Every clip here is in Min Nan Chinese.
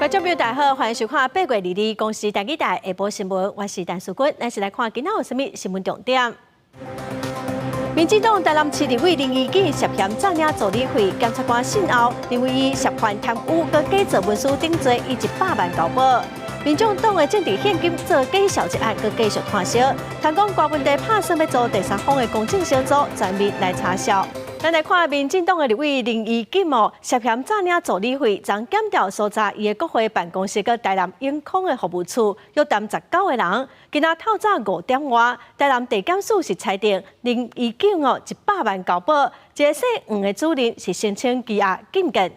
觀眾朋友大家好，歡迎收看8月22日公視台語台下晡新聞，我是陳淑君，咱先來看今仔有啥物新聞重點。民進黨台南市立委林宜景涉嫌詐領助理費，檢察官訊後認為伊涉犯貪污佮假造文書等罪，以100萬交保。民眾黨的政治獻金做假小一案，閣繼續拖燒。聽講柯文哲拍算欲組第三方的公證小組，全面來查銷。咱來看民進黨的立委林宜景哦，涉嫌詐領助理費，昨檢調搜查伊的國會辦公室佮台南永康的服務處，約談19個人。今仔透早5點外，台南地檢署是裁定林宜景哦一百萬交保，一个姓黃的主任是申請羈押禁見。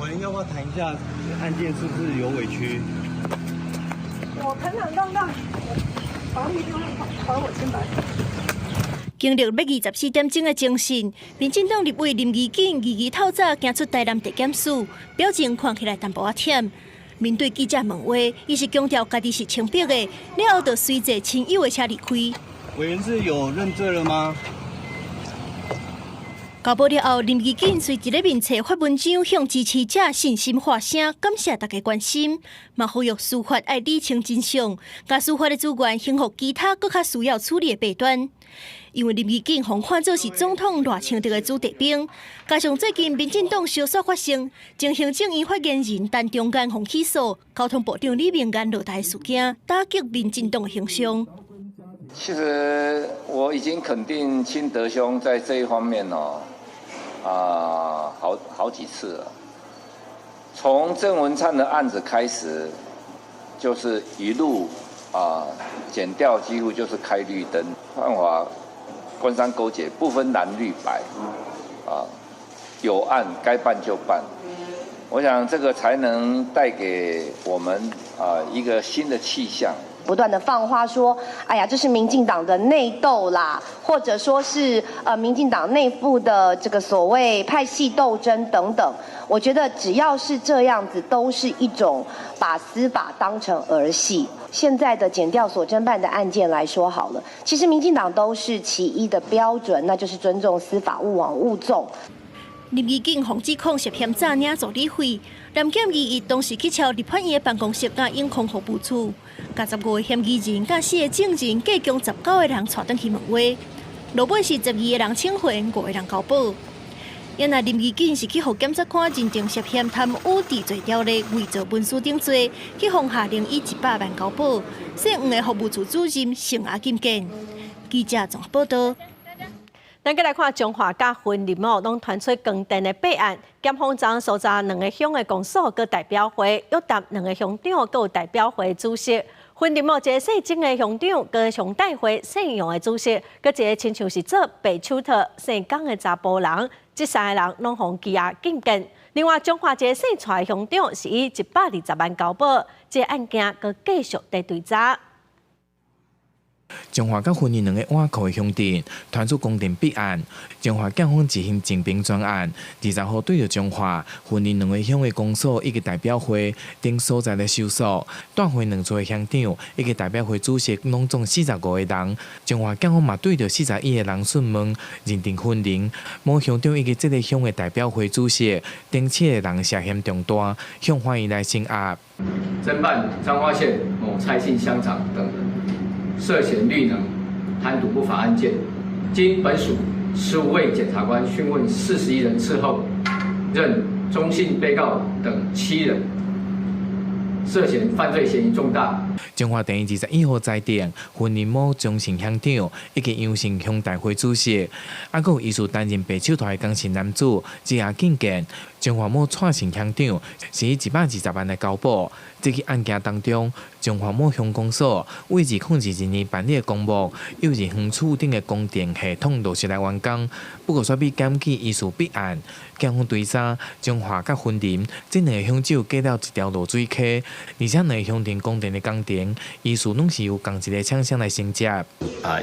委員要不要談一下案件是不是有委屈？我坦坦蕩蕩，法律一定會還我清白。經歷欲24點鐘的偵訊，民進黨立委林宜景二二透早行出台南地檢署，表情看起來淡薄仔忝。面對記者問話，伊是強調家己是清白的，了後就隨坐親友的車離開。委員是有認罪了嗎？交保了後，林宜景隨佇咧面冊發文章向支持者信心發聲，感謝大家關心，嘛呼籲司法愛理清真相，共司法的資源還予其他閣較需要處理的弊端。因為林宜景予看做是總統賴清德的子弟兵，加上最近民進黨燒紲發生前行政院發言人陳忠干予起訴，交通部長李明彥落台事件，打擊民進黨的形象。其實我已經肯定清德兄在這一方面哦，啊，好好幾次了。從鄭文燦的案子開始，就是一路啊，檢調幾乎就是開綠燈，犯法官商勾結，不分藍綠白，啊，有案該辦就辦。我想這個才能帶給我們啊一個新的氣象。不斷的放話說，哎呀，這是民進黨的內鬥啦，或者說是民進黨內部的這個所謂派系鬥爭等等。我覺得只要是這樣子，都是一種把司法當成兒戲。現在的檢調所偵辦的案件來說好了，其實民進黨都是其一的標準，那就是尊重司法，勿枉勿縱。林宜景予指控涉嫌詐領助理費，南檢二一當時去抄立法院的辦公室佮永康服務處，共15個嫌疑人佮四個證人，計共19個人帶轉去問話。落尾是12個人請回，五個人交保。原來林宜景是去予檢察官認定涉嫌貪污治罪條例偽造文書等罪，去予下令以100萬交保。姓黃的服務處主任聲押禁見。記者綜合報道。咱閣來看彰化佮雲林哦，攏傳出光電的弊案。檢方昨搜查兩個鄉的公所佮代表會，約談兩個鄉長佮代表會主席。雲林哦，一個姓曾的鄉長佮鄉代會姓楊的主席，閣一個親像是做白手套姓江的查埔人，這三個人攏予羈押禁見。另外，彰化一個姓蔡的鄉長是以120萬交保，這個案件閣繼續佇追查。彰化佮雲林兩个碗口的鄉鎮傳出光電弊案，彰化檢方執行偵辦專案，20號對著彰化、雲林兩個鄉的公所以及代表會等所在來搜索，帶回兩處的鄉長以及代表會主席，攏總45個人。彰化檢方嘛對著41個人訊問，認定雲林某鄉長以及這个鄉的代表會主席等七個人涉嫌重大，向法院來聲押。偵辦彰化縣某蔡姓鄉長等人涉嫌綠能貪瀆不法案件，經本署15位檢察官訊問41人次後，認鍾姓被告等七人涉嫌犯罪嫌疑重大。彰化地院21號裁定，雲林某鍾姓鄉長以及楊姓鄉代會主席，啊，閣有疑似擔任白手套的江姓男子，羈押禁見。彰化某蔡姓鄉長是以120萬來交保。這起案件當中，彰化某鄉公所為2022年辦理的公務，幼稚園厝頂的供電系統陸續來完工，不過煞被檢舉疑似弊案。檢方追查彰化佮雲林這兩个鄉只有隔了一條濁水溪，而且兩个鄉鎮供電的工程，疑似攏是由仝一个廠商來承接。啊，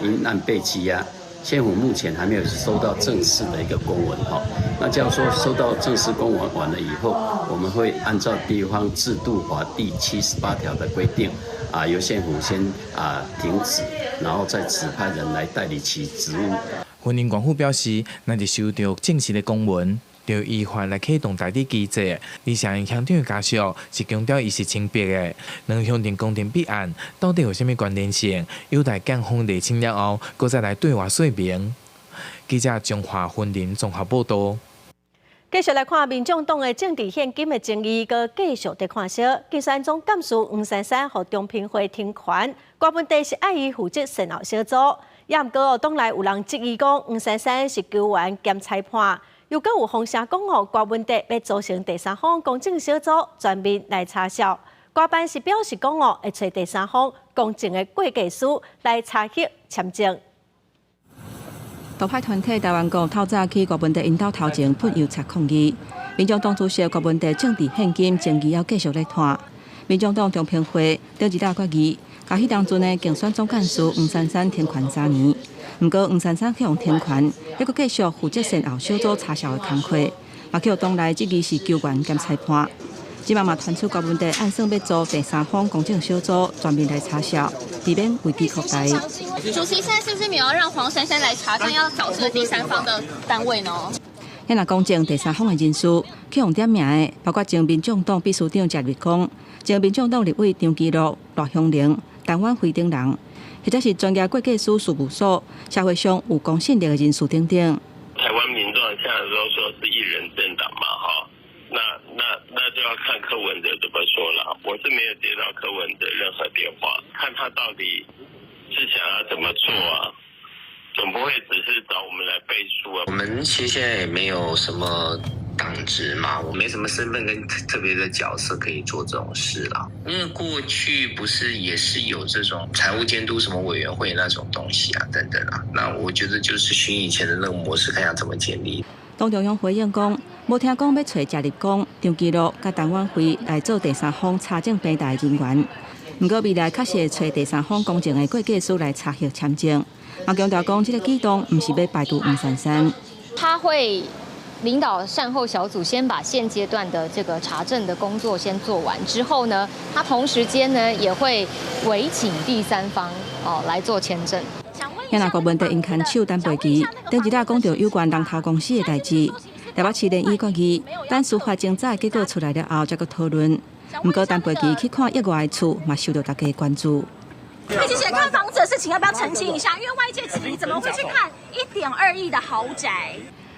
因案被羈押，縣府目前還沒有收到正式的一個公文哈。那假如說收到正式公文完了以後，我們會按照地方制度法第78條的規定，啊，由縣府先啊停職，然後再指派人來代理其職務。雲林縣府表示，若是收到正式的公文，就依法來啟動代理機制。而且鄉長的家屬是強調伊是清白的，兩鄉鎮工程弊案到底有啥物關聯性，有待檢方釐清了後，閣再來對外說明。記者張華芬林綜合報道。繼續來看民眾黨的政治獻金的爭議，閣繼續佇看燒。競選總幹事黃珊珊予中評會停權，郭文帝是愛伊負責善後小組。也毋過哦，黨內有人質疑講黃珊珊是球員兼裁判，又閣有風聲講哦，郭文帝欲組成第三方公正小組，全面來查數。郭辦是表示講哦，會揣第三方公正的會計師來查核簽證。獨派團體台灣國透早去郭文帝𪜶兜頭前噴油漆抗議，民眾黨主席郭文帝政治獻金爭議猶繼續咧拖。民眾黨中評會頂一日決議，共彼當陣的競選總幹事黃珊珊停權3年。毋過黃珊珊去予停權，猶閣繼續負責善後小組查數的工課，嘛去予黨內質疑是球員兼裁判。這擺嘛傳出郭文帝按算欲組第三方公正小組全面來查數，避免危機擴大。主席，現在是不是沒有讓黃珊珊來查證，要找這個第三方的單位呢？遐若公正第三方的人士去予點名的，包括前民眾黨秘書長謝立功、前民眾黨立委張其祿、賴香伶、陳婉慧等人，或者是專業會計師事務所、社會上有公信力的人士等等。台灣民眾現在都說是一人政黨嘛，哈，那就要看柯文哲怎麼說了。我是沒有接到柯文哲任何電話，看他到底是想要怎麼做啊？總不會只是找我們來背書啊？我們其實現在也沒有什麼黨職嘛，我沒什麼身份跟特別的角色可以做這種事啦。因為過去不是也是有這種財務監督什麼委員會那種東西啊，等等啊。那我覺得就是循以前的那個模式，看下怎麼建立。黨中央回應講，無聽講欲揣謝立功、張其祿佮陳婉慧來做第三方查證平台人員。毋過未來確實會揣第三方公正的會計師來查核簽證。嘛強調講，這個舉動毋是欲排除黃珊珊。他會領導善後小組，先把現階段的這個查證的工作先做完之後呢，他同時間呢也會委請第三方哦來做簽證。遐若郭文帝𪜶牽手陳佩琪，頂一日講著有關人頭公司的代誌，台北市連議決議，等司法偵查結果出來了後，才閣討論。毋過陳佩琪去看億外的厝，嘛受到大家關注。佩琪姐看房子的事情，要不要澄清一下？因為外界質疑，怎麼會去看1.2億的豪宅？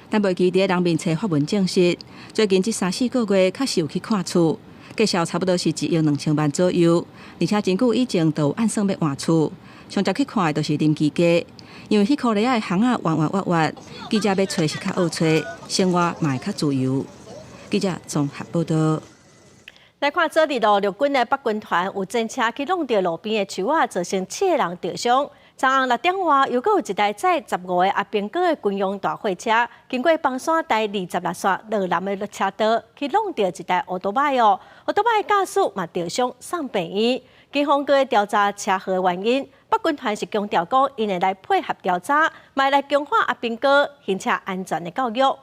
陳佩琪佇人面冊發文證實，最近這三四個月確實有去看厝，價數差不多是1億2千萬左右，而且真久以前就有按算欲換厝。上捷去看的就是林基街，因為彼箍犁仔的巷仔彎彎彎彎，記者欲揣是較好揣，生活嘛會較自由。記者綜合報道。來看昨日咯，陸軍的北軍團有戰車去挵著路邊的樹仔，造成7個人著傷。昨昏6點外，又閣有一台載15個阿兵哥的軍用大貨車，經過枋山台26線落南的車道，去挵著一台歐多擺哦，歐多擺駕駛嘛著傷送病院。警方閣調查車禍原因，北軍團是強調講，𪜶會來配合調查，嘛來強化阿兵哥行車安全的教育。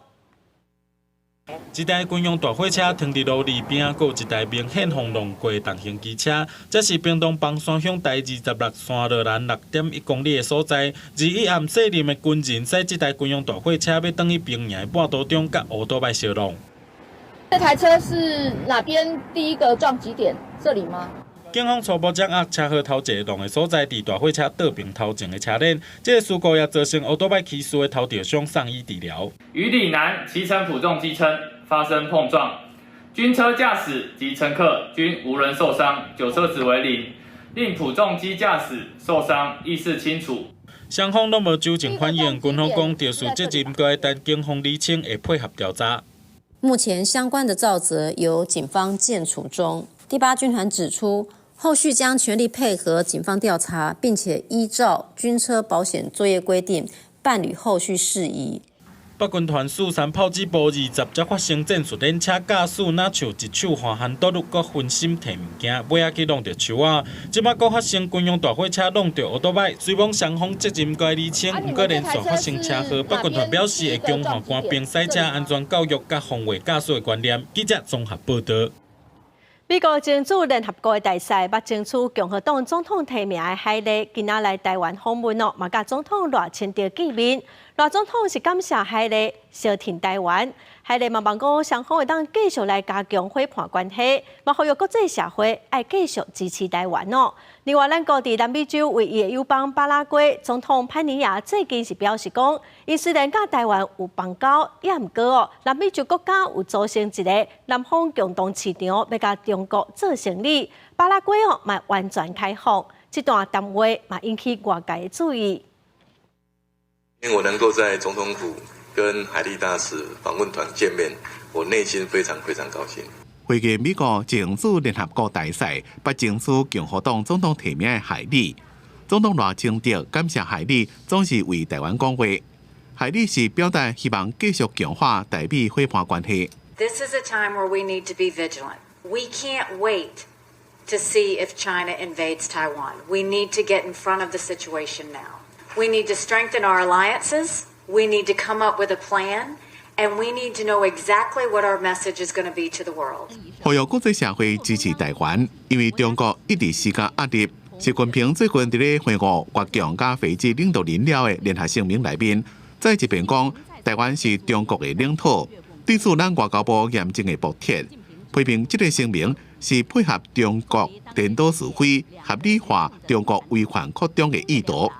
一台軍用大貨車停佇路裡邊，閣有一台明顯予挵過的重型機車。這是屏東枋山鄉台26線落南6.1公里的所在。21暗，卸任的軍人駛這台軍用大貨車欲轉去兵營的半途中，佮烏多擺相挵。這台車是哪邊第一個撞擊點？這裡嗎？警方初步掌握車禍頭一個挵的所在，佇大貨車倒爿頭前的車輪。這個事故也造成歐多擺騎士的頭著傷送醫治療。於里南騎乘普重機車發生碰撞，軍車駕駛及乘客均無人受傷，酒測值為零，令普重機駕駛受傷，意識清楚。雙方攏無酒精反應，軍方講肇事責任閣愛等警方釐清，會配合調查。目前相關的肇責由警方檢處中。第八軍團指出，後續將全力配合警方調查，並且依照軍車保險作業規定辦理後續事宜。北軍團四三炮指部20才發生戰術戰車駕駛，若像一手橫漢倒入，閣分心提物件，尾仔去挵著樹仔。這擺閣發生軍用大貨車挵著歐多擺，雖罔雙方責任閣愛釐清，毋過連續發生車禍，北軍團表示會強化官兵賽車安全教育佮防衛駕駛的觀念。記者綜合報道。美國前駐聯合國的大使，捌爭取共和黨總統提名的海利，今仔來台灣訪問哦，嘛佮總統賴清德見面。賴總統是感謝海利相挺台灣，海利嘛望講雙方會當繼續來加強伙伴關係，嘛呼籲國際社會愛繼續支持台灣哦。另外，咱國佇南美洲唯一的友邦巴拉圭總統潘尼亞最近是表示講，𪜶雖然佮台灣有邦交，也毋過哦，南美洲國家有組成一个南方共同市場，欲共中國做生理，巴拉圭哦嘛完全開放，這段談話嘛引起外界的注意。因為我能夠在總統府跟海利大使訪問團見面，我內心非常非常高興。會見美國前駐聯合國大使、北前駐共和黨總統提名的海利，總統賴清德感謝海利總是為台灣講話。海利是表達希望繼續強化台美伙伴關係。 This is a time where we need to be vigilant. We can't wait to see if China invades Taiwan. We need to get in front of the situation now. We need to strengthen our alliances. We need to come up with a plan, and we need to know exactly what our message is going to be to the world. 呼籲國際社會支持台灣，因為中國一直施加壓力。習近平最近佇咧會晤越強佮斐濟領導人了的聯合聲明內面，再一遍講台灣是中國的領土，對此咱外交部嚴正的駁斥，批評這个聲明是配合中國顛倒是非、合理化中國威權擴張的意圖。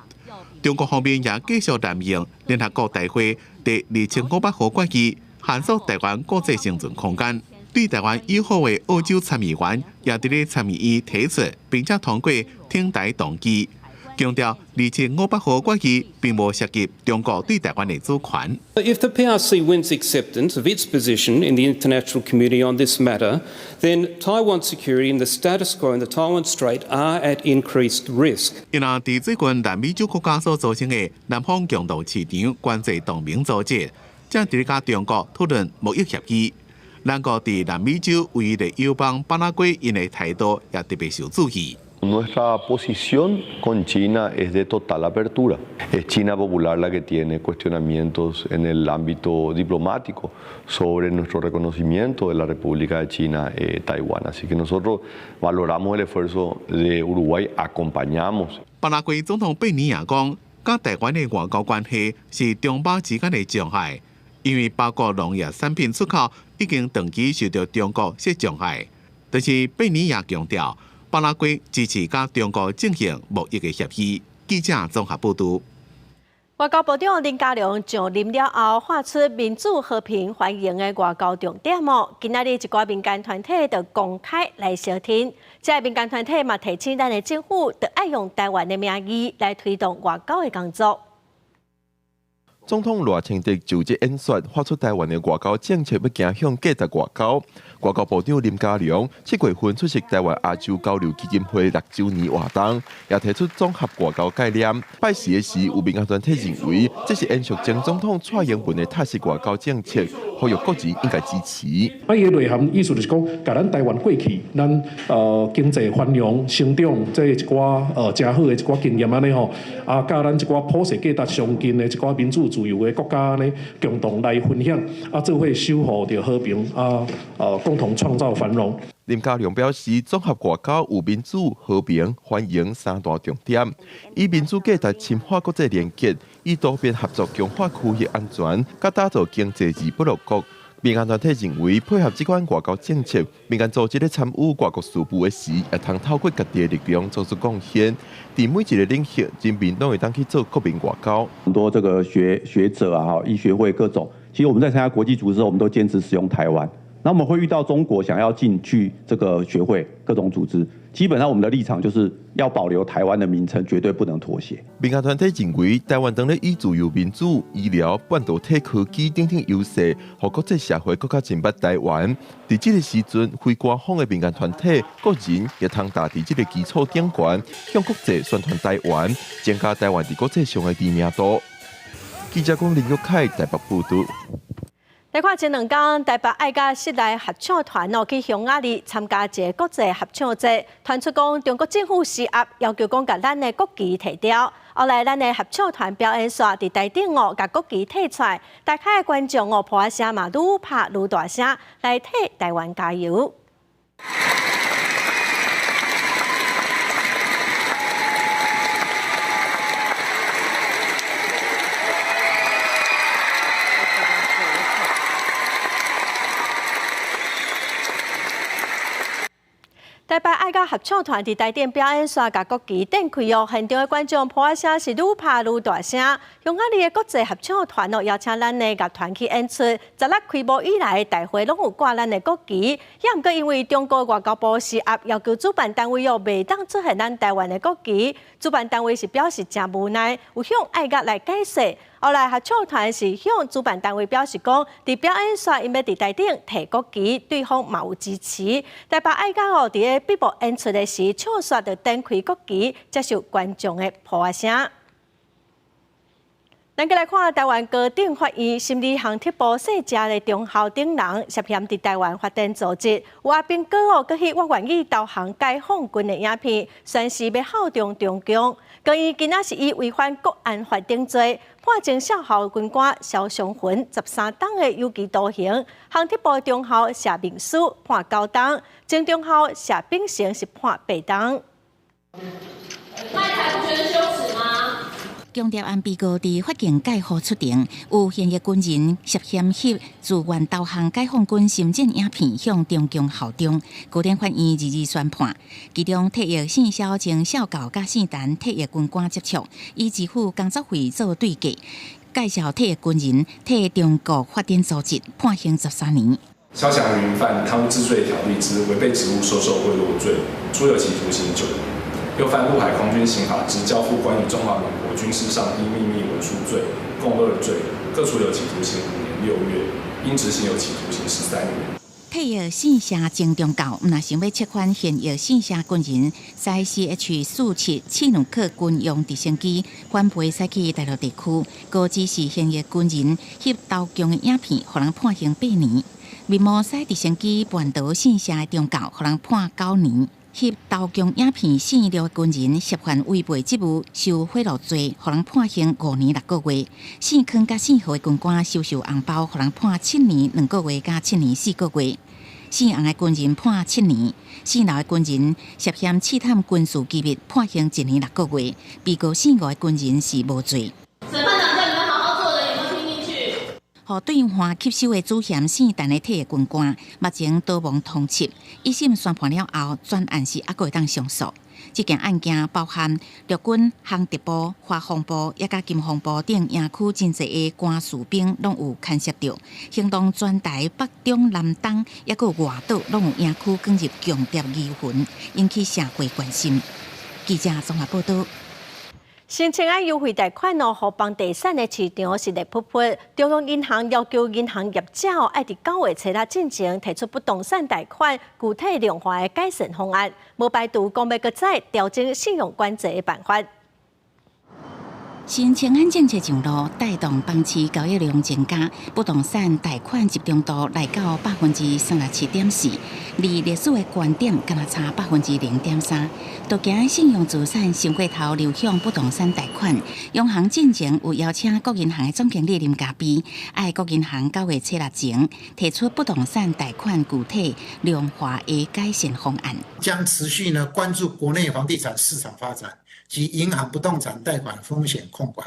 中國方面也繼續濫用聯合國大會第2500號決議，限縮台灣國際生存空間。對台灣友好的澳洲參議員也佇咧參議院提出，並且通過挺台動議，強調2500號決議並無涉及中國對台灣的主權。 If the PRC wins acceptance of its position in the international community on this matter, then Taiwan's security and the status quo in the Taiwan Strait are at increased risk. 因為佇最近南美洲國家所組成的南方共同市場關稅同盟組織，正佇咧佮中國討論貿易協議。咱國佇南美洲唯一的友邦巴拉圭，𪜶的態度也特別受注意。 Nuestra posición con China es de total apertura. Es China Popular la que tiene cuestionamientos en el ámbito diplomático sobre nuestro reconocimiento de la República de China, Taiwán. Así que nosotros valoramos el esfuerzo de Uruguay, acompañamos. 巴拉圭總統貝尼亞講，佮台灣的外交關係是中巴之間的障礙，因為包括農業產品出口已經長期受到中國設障礙。但是貝尼亞強調，巴拉圭支持佮中國進行貿易的協議。記者綜合報導。外交部長林佳龍上任了後，畫出民主、和平、繁榮的外交重點哦。今仔日一寡民間團體就公開來相挺，這个民間團體嘛提醒咱的政府，著愛用台灣的名義來推動外交的工作。總統賴清德就職演說，發出台灣的外交政策欲走向價值外交。外交部長林佳龍7月份出席台灣亞洲交流基金會6週年活動，也提出綜合外交概念。拜四的時，有民間團體認為，這是延續前總統蔡英文的塔式外交政策，呼籲國人應該支持。啊，伊的內涵意思就是講，共咱台灣過去，咱經濟繁榮成長，這一寡誠好的一寡經驗按呢吼，啊，佮咱這寡普世價值相近的一寡民主自由的國家呢，共同來分享，啊，做伙守護著和平，啊，共同創造繁榮。林佳龍表示，綜合外交有民主、和平、繁榮三大重點，以民主價值深化國際連結，以多邊合作強化區域安全，佮打造經濟二不落國。民間團體認為，配合這款外交政策，民間組織咧參與外國事務的時，會通透過家己的力量做出貢獻。佇每一个領域，人民攏會當去做國民外交。很多這個學者啊，哈，醫學會各種，其實我們在參加國際組織時，我們都堅持使用台灣。那我們會遇到中國想要進去這個學會各種組織，基本上我們的立場就是要保留台灣的名稱，絕對不能妥協。民間團體認為，台灣當咧以自由民主、醫療、半導體科技等等優勢，予國際社會閣較認捌台灣。佇這个時陣，非官方的民間團體、個人也通踏佇這个基礎頂懸，向國際宣傳台灣，增加台灣佇國際上的知名度。記者講林玉凱台北報導。來看前兩工，台北愛甲室內合唱團哦去匈牙利參加一个國際合唱節，傳出講中國政府施壓，要求講共咱的國旗提掉。後來咱的合唱團表演煞佇台頂哦，共國旗提出來，台下的觀眾哦，噗仔聲嘛愈拍愈大聲，來替台灣加油。台北愛樂合唱團佇台頂表演，煞共國旗展開哦，現場的觀眾噗仔聲是愈拍愈大聲。匈牙利的國際合唱團哦，邀請咱的樂團去演出。十六開幕以來，大會攏有掛咱的國旗。也毋過因為中國外交部施壓，要求主辦單位哦，袂當出現咱台灣的國旗。主辦單位是表示誠無奈，有向愛樂來解釋。後來合唱團是向主辦單位表示講，佇表演煞𪜶欲佇台頂提國旗，對方嘛有支持。台北愛樂哦，佇咧閉幕演出的時，唱煞就展開國旗，接受觀眾的噗仔聲。咱閣來看台灣高等法院審理航特部細食的中校等人涉嫌佇台灣發展組織，有阿兵哥哦，閣去我願意投降解放軍的影片，宣誓欲效忠中共。高院今仔是以違反國安法定罪，判前少校軍官蕭湘魂13冬的有期徒刑，航特部中校謝明書判9冬，前中校謝炳成是判8冬。賣台不覺得羞恥嗎？強調案被告佇法庭蓋號出庭，有現役軍人涉嫌翕自願投降解放軍心戰影片向中共效忠，高等法院22宣判，其中退役姓蕭前少校佮姓陳退役軍官接觸，以支付工作費做對價，介紹退役軍人替中國發展組織，判刑13年。蕭祥雲犯貪污治罪條例之違背職務收受賄賂罪，處有期徒刑9年。又犯陸海空軍刑法之交付關於中華民國軍事上之秘密文書罪，共二罪，各處有期徒刑5年6月，應執行有期徒刑13年。退役姓謝前中校，毋若想欲策反現役姓謝軍人，駛 CH-47契努克軍用直升機返飛駛去大陸地區，閣指示現役軍人翕投降的影片，予人判刑8年。密謀駛直升機叛逃姓謝的中校，予人判9年。翕投降影片姓廖的軍人涉犯違背職務受賄賂罪，予人判刑5年6個月。姓康佮姓何的軍官收受紅包，予人判7年2個月佮7年4個月。姓洪的軍人判7年，姓劉的軍人涉嫌刺探軍事機密，判刑1年6個月。被告姓吳的軍人是無罪。審判長叫你們好好做人，有沒有聽進去？予對岸吸收的主嫌姓陳的退役軍官，目前逃亡通緝。一審宣判了後，專案是猶閣會當上訴。這件案件包含陸軍航特部、華防部，抑佮金防部等營區真濟的官士兵，攏有牽涉著。行動全台北中南東，抑閣外島，攏有營區捲入共諜疑雲，引起社會關心。記者綜合報導。新青安優惠貸款哦，予房地產的市場是熱噗噗。中央銀行要求銀行業者哦，愛佇9月初六進前提出不動產貸款具體量化的改善方案，無排除講欲閣再調整信用管制的辦法。新青安政策上路，帶動房市交易量增加，不動產貸款集中度來到37.4%，離歷史的高點敢若差0.3%。都驚信用資產傷過頭流向不動產貸款，央行進前有邀請各銀行的總經理林嘉比，愛各銀行9月初六前提出不動產貸款具體量化的改善方案。將持續呢關注國內房地產市場發展及銀行不動產貸款風險控管，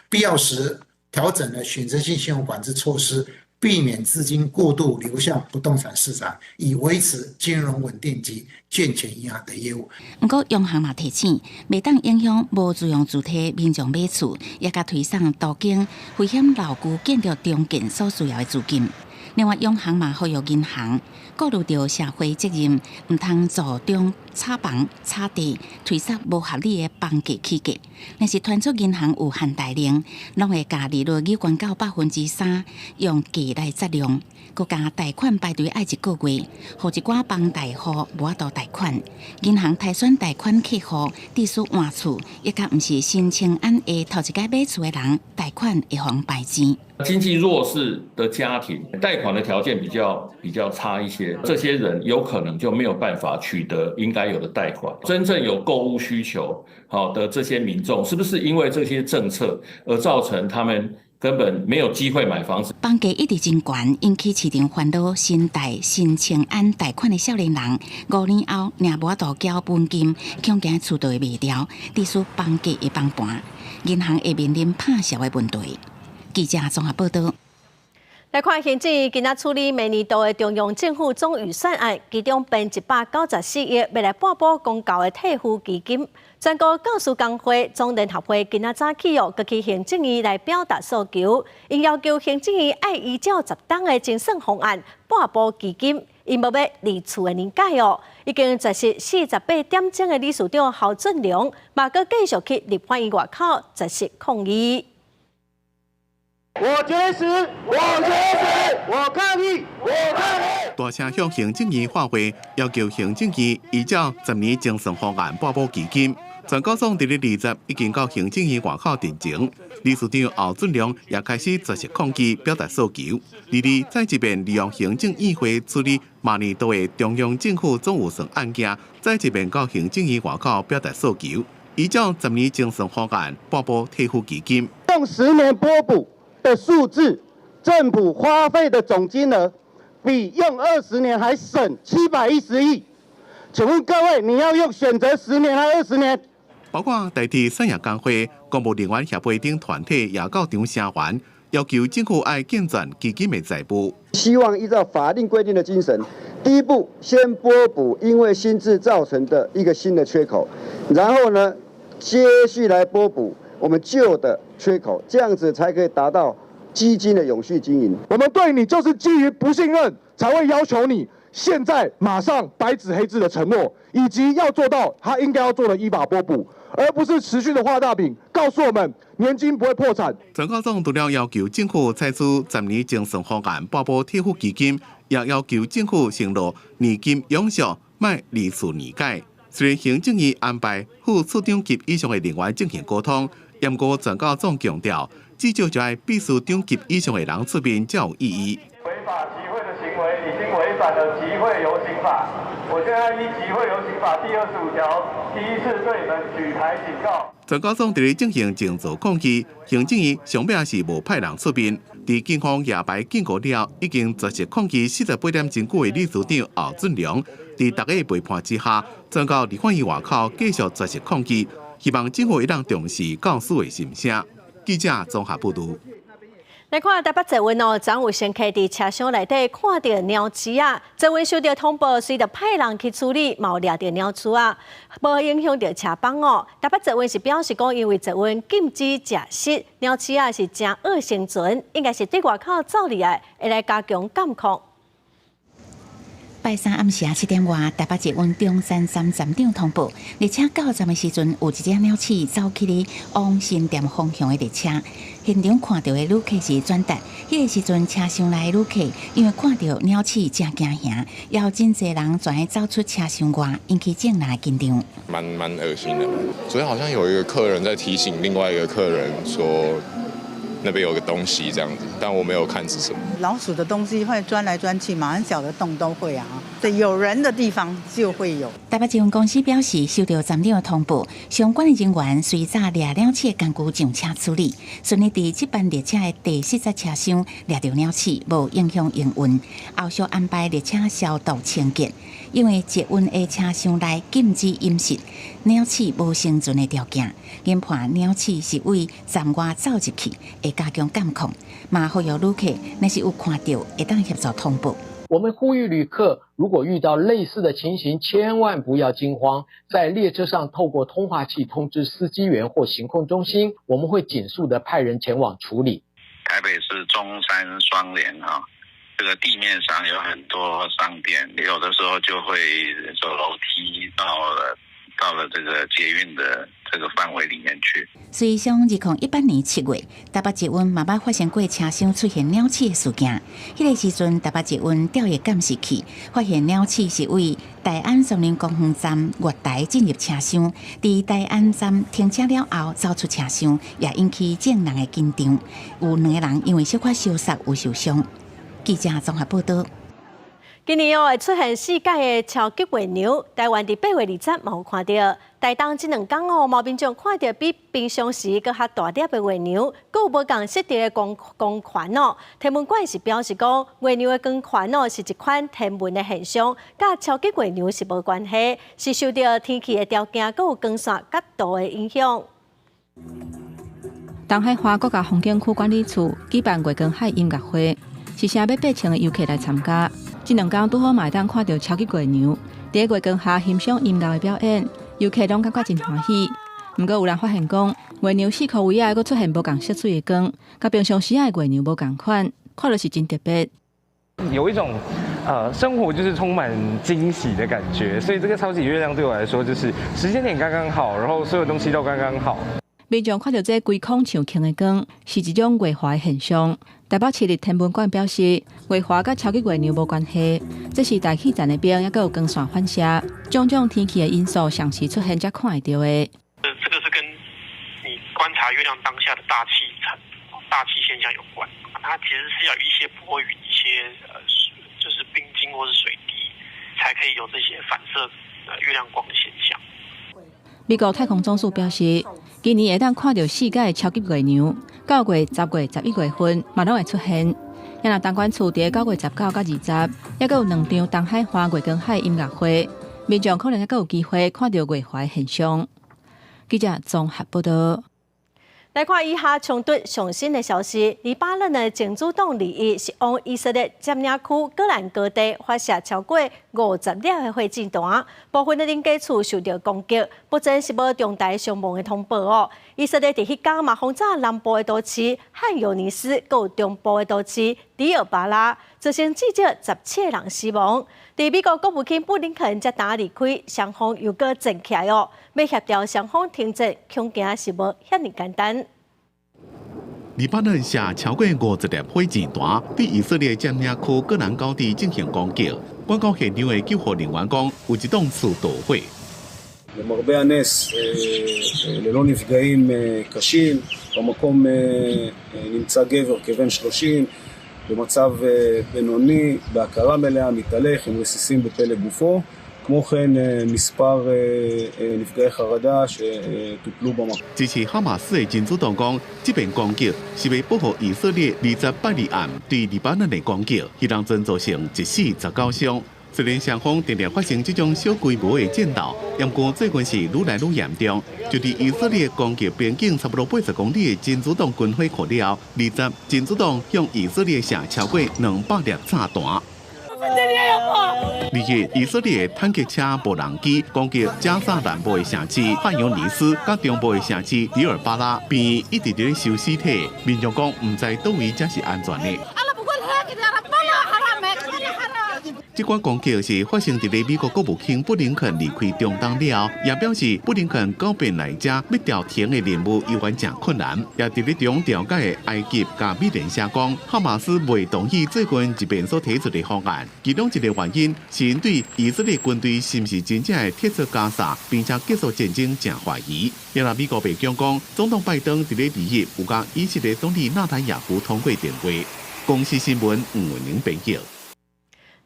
必要時調整了選擇性信用管制措施，避免資金過度流向不動產市場，以維持金融穩定及健全銀行的業務。毋過，央行嘛提醒，袂當影響無自用住體民眾買厝，抑佮推捒都更危險樓宇建築重建所需要的資金。另外，央行嘛呼籲銀行顧慮著社會責任，毋通助長炒房、炒地、推捒無合理的房價起價。若是傳出銀行有限貸令，攏會共利率提懸到3%，用價來節量。閣加貸款排隊愛一個月，予一寡房貸戶無法度貸款。銀行篩選貸款客戶，致使換厝，抑佮毋是新青安的頭一擺買厝的人，貸款會予人排錢。經濟弱勢的家庭，貸款的條件比較差一些，這些人有可能就沒有辦法取得應該有的貸款。真正有購屋需求好的這些民眾，是不是因為這些政策而造成他們根本沒有機會買房子？房價一直真懸，引起市場煩惱。新貸新青安貸款的少年人，5年後若無法度繳本金，恐驚厝就會賣掉，致使房價會崩盤，銀行會面臨拍潲的問題。記者綜合報導。來看行政院今仔處理明年度的中央政府總預算案，其中編194億，欲來撥補公教的退撫基金。全國教師工會總聯合會今仔早起哦，閣去行政院來表達訴求，𪜶要求行政院愛依照十冬的精算方案撥補基金，𪜶無欲二次的年改哦。已經辭職48點鐘的理事長侯俊良，嘛閣繼續去立法院外口絕食抗議。我絕食，我絕食，我抗議，我抗議。大聲向行政院發話，要求行政院依照十年精算方案撥補基金。全教總佇咧20已經到行政院外口陳情，理事長侯俊良也開始絕食抗議，表達訴求。二二再一遍利用行政院會處理明年度的中央政府總預算案件，再一遍到行政院外口表達訴求，依照十年精算方案撥補退撫基金。用10年撥補的數字，政府花費的總金額比用20年還省710億。請問各位，你要用選擇十年還是二十年？包括台鐵產業工會、公務人員協會等團體也到場聲援，要求政府愛健全基金的財務。希望依照法定規定的精神，第一步先撥補因為新制造成的一個新的缺口，然後呢，接續來撥補我們舊的缺口，這樣子才可以達到基金的永續經營。我們對你就是基於不信任，才會要求你現在馬上白紙黑字的承諾，以及要做到他應該要做的依法撥補，而不是持續的畫大餅，告訴我們年金不會破產。全教總除了要求政府採取十年精算方案撥補退撫基金，也要求政府承諾年金永續，莫二次年改。雖然行政院安排副處長級以上的人員進行溝通，毋過全教總強調，至少就愛秘書長級以上的人出面才有意義。違法集會的行為已經違反了集會遊行法，我現在依集會遊行法第25條，第一次對你們舉牌警告。全教總佇咧進行靜坐抗議，行政院上尾是無派人出面。佇警方舉牌警告了，已經絕食抗議48點鐘久的理事長侯俊良，佇大家的陪伴之下，轉到立法院外口繼續絕食抗議，希望政府會當重視教師的心聲。記者綜合報導。來看台北捷運哦，昨有乘客佇車廂內底看著鳥鼠仔，捷運收著通報，隨著派人去處理，嘛有掠著鳥鼠仔，無影響著車班哦。台北捷運是表示講，因為捷運禁止食食，鳥鼠仔是誠惡生存，應該是對外口走入來，會來加強監控。拜三暗時7點外，台北捷運中山站站長通報，列車到站的時陣，有一隻鳥鼠走去咧往新店方向的列車。現場看著的旅客是轉達，彼個時陣車廂內的旅客因為看著鳥鼠誠驚嚇，也有真濟人全走出車廂外，引起眾人的緊張。蠻噁心的。昨天好像有一個客人在提醒另外一個客人說，那邊有個東西這樣子，但我沒有看是什麼。老鼠的東西會鑽來鑽去嘛，很小的洞都會啊。對，有人的地方就會有。台北捷運公司表示，收到站長的通報，相關的人員隨早掠鳥鼠的工具上車處理，順利佇這班列車的第4節車廂掠著鳥鼠，無影響營運。後續安排列車消毒清潔，因為捷運的車廂內禁止飲食，鳥鼠無生存的條件。研判鳥鼠是對站外走入去，會加強監控。嘛呼籲旅客，若是有看著，會當協助通報。我們呼籲旅客，如果遇到類似的情形，千萬不要驚慌，在列車上透過通話器通知司機員或行控中心，我們會盡速的派人前往處理。台北市中山雙連哈，這個地面上有很多商店，有的時候就會走樓梯到了這個捷運的這個範圍裡面去。隨上2018年7月，台北捷運嘛捌發生過車廂出現鳥鼠的事件。彼個時陣，台北捷運調閱監視器，發現鳥鼠是對大安森林公園站月台進入車廂，佇大安站停車了後走出車廂，也引起眾人的緊張。有兩個人因為小可相捒有受傷。記者綜合報導。今年哦會出現世界的超級月娘，台灣佇8月20嘛有看著。台東這兩工哦，嘛有民眾看著比平常時閣較大粒的月娘，閣有無仝色調的光光環哦。天文館是表示講，月娘的光環哦是一款天文的現象，佮超級月娘是無關係，是受著天氣的條件閣有光線角度的影響。東海花國家風景區管理處舉辦月光海音樂會。是誠欲8千个遊客來參加。這兩工拄好嘛會當看著超級月娘，佇月光下欣賞音樂的表演，遊客攏感覺真歡喜。毋過有人發現講，月娘四箍圍仔閣出現無仝色水的光，佮平常時仔的月娘無仝款，看著是真特別。有一種生活就是充滿驚喜的感覺，所以這個超級月亮對我來說就是時間點剛剛好，然後所有東西都剛剛好。民眾看著這規空像圈的光，是一種月華的現象。台北市立天文館表示，月華佮超級月娘無關係，這是大氣層的冰，猶閣有光線反射，種種天氣的因素同時出現才看會著的。這個是跟你觀察月亮當下的大氣層、大氣現象有關。它其實是要有一些薄雲、一些就是冰晶或是水滴，才可以有這些反射月亮光的現象。美國太空總署表示，今年會當看著四改的超級月娘，9月、10月、11月份嘛攏會出現。啊若東管處佇9月19佮20，猶閣有兩場東海岸月光海音樂會，民眾可能猶閣有機會看著月華的現象。記者綜合報道。來看以哈衝突上新的消息，黎巴嫩的真主黨二日是往以色列佔領區戈蘭高地發射超過50粒的火箭彈，部分的人家厝受著攻擊，目前是無重大傷亡的通報哦。以色列佇彼工嘛轟炸南部的都市漢尤尼斯，閣有中部的都市迪爾巴拉，造成至少17個人死亡。佇美國國務卿布林肯才剛離開，雙方又閣戰起來哦，欲協調雙方停戰，恐驚是無遐爾簡單。黎巴嫩射超過50粒火箭彈，對以色列佔領區戈蘭高地進行攻擊。趕到現場的救護人員講，有一棟厝著火。 למרבה הנס, ללא נפגעים קשים, במקום נמצא גבר כבן 30 במצב בינוני, בהכרה מלאה, מתהלך עם רסיסים בפלג גופו. כמו כן, מספר נפגעי חרדה שטופלו במקום. 支持哈馬斯的真主黨講，這遍攻擊是欲報復以色列28日暗對黎巴嫩的攻擊，彼當陣造成一死19傷。雖然雙方定定發生這種小規模的戰鬥，毋過最近是愈來愈嚴重。就佇以色列攻擊邊境差不多80公里的真主黨軍火庫了後，20真主黨向以色列射超過200粒炸彈。2日，以色列坦克車無人機攻擊加薩南部的城市漢尤尼斯，佮中部的城市迪爾巴拉，病院一直佇咧收屍體，民眾講毋知佗位才是安全的。這款攻擊是發生佇咧美國國務卿布林肯離開中東了後，也表示布林肯狡辯來遮欲調停的任務猶原誠困難。也佇咧中調解的埃及佮美聯社講，哈馬斯袂同意最近這邊所提出的方案，其中一個原因是𪜶對以色列軍隊是毋是真正會撤出加薩，並且結束戰爭誠懷疑。另外，美國白宮講，總統拜登佇咧二日有佮以色列總理納坦雅胡通過電話。公視新聞吳文玲編譯。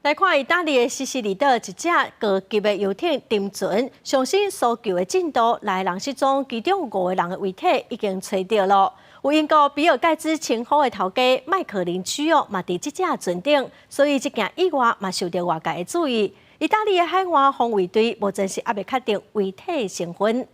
來看義大利的西西里島一隻高級的遊艇沉船，上新搜救的進度，六个人失蹤，其中五個人的遺體已經揣著囉。有英國比爾蓋茨稱呼的頭家麥克林區哦，嘛佇這隻船頂，所以這件意外嘛受著外界的注意。義大利的海岸防衛隊目前是猶未確定遺體身份。